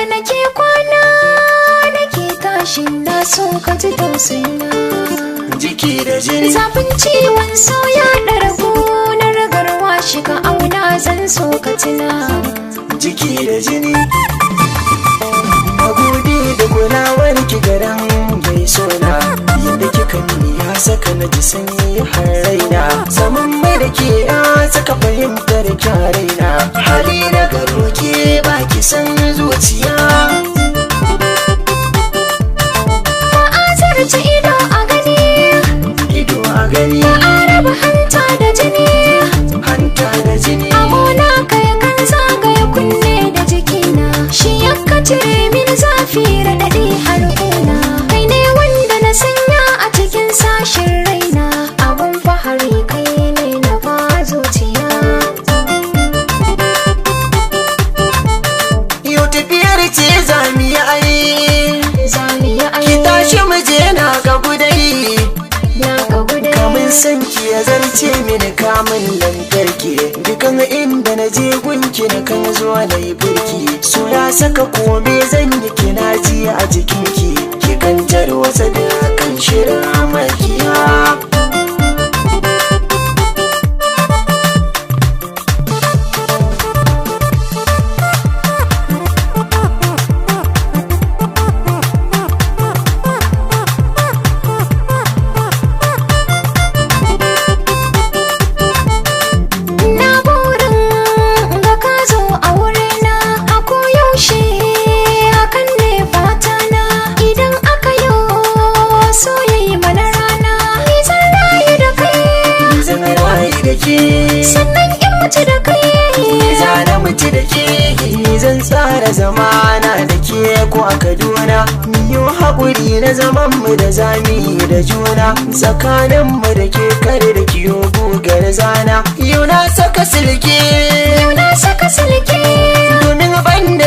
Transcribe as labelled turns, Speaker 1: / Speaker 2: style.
Speaker 1: ka nake kwana, nake tashin na so ka ji tausayina.
Speaker 2: Jiki da jini.
Speaker 1: Zafin ciwon so ya ɗara gonar garwa, shiga auna zan so ka tuna.
Speaker 2: Jiki da jini. Na gode da kulawar ki garan mai sona. Yadda kika mini ya saka na ji sanyi har raina. Zaman mai da ke ya saka fahimtar raina. Hali na garo ke baki san zuciya.
Speaker 1: Ba a zarce ido a gani,
Speaker 2: Ido a gani.
Speaker 1: ba a raba hanta da jini.
Speaker 2: Hanta da jini.
Speaker 1: Abona kai kan zagaya kunne da jikina, shi ya ka cire min zafi raɗaɗi har kuna. Kai ne wanda na sanya a cikin sashin raina, abun fahari kai ne na ba zuciya.
Speaker 2: Yau tafiyar ce za mu yi ai.
Speaker 1: Zamu yi
Speaker 2: Ki
Speaker 1: aiki
Speaker 2: tashi mu je na ga gudai.
Speaker 1: na ga gudai.
Speaker 2: Kamun san ki ya zarce mini kamun lantarki. Dukan inda na je gunki na kan zo na yi burki. So ya saka kome zan yi kina ji a jikinki. Ki kan tarwatsa dukkan shirin makiya.
Speaker 1: Na burin ga ka zo a wurina a koyaushe, hakan ne fatana. Idan aka yi soyayya mana rana, ni zan rayu da kai.
Speaker 2: Zan rayu da ke.
Speaker 1: Sannan in mutu da kai.
Speaker 2: Za na mutu da ke. Zan tsara zamana da ke ko a Kaduna. Miyo haƙuri na zaman mu da zami da juna. Tsakanin mu da ke kare da kiyo gugar zana. Yau na saka silke.
Speaker 1: Yau na saka silke.
Speaker 2: Domin ban da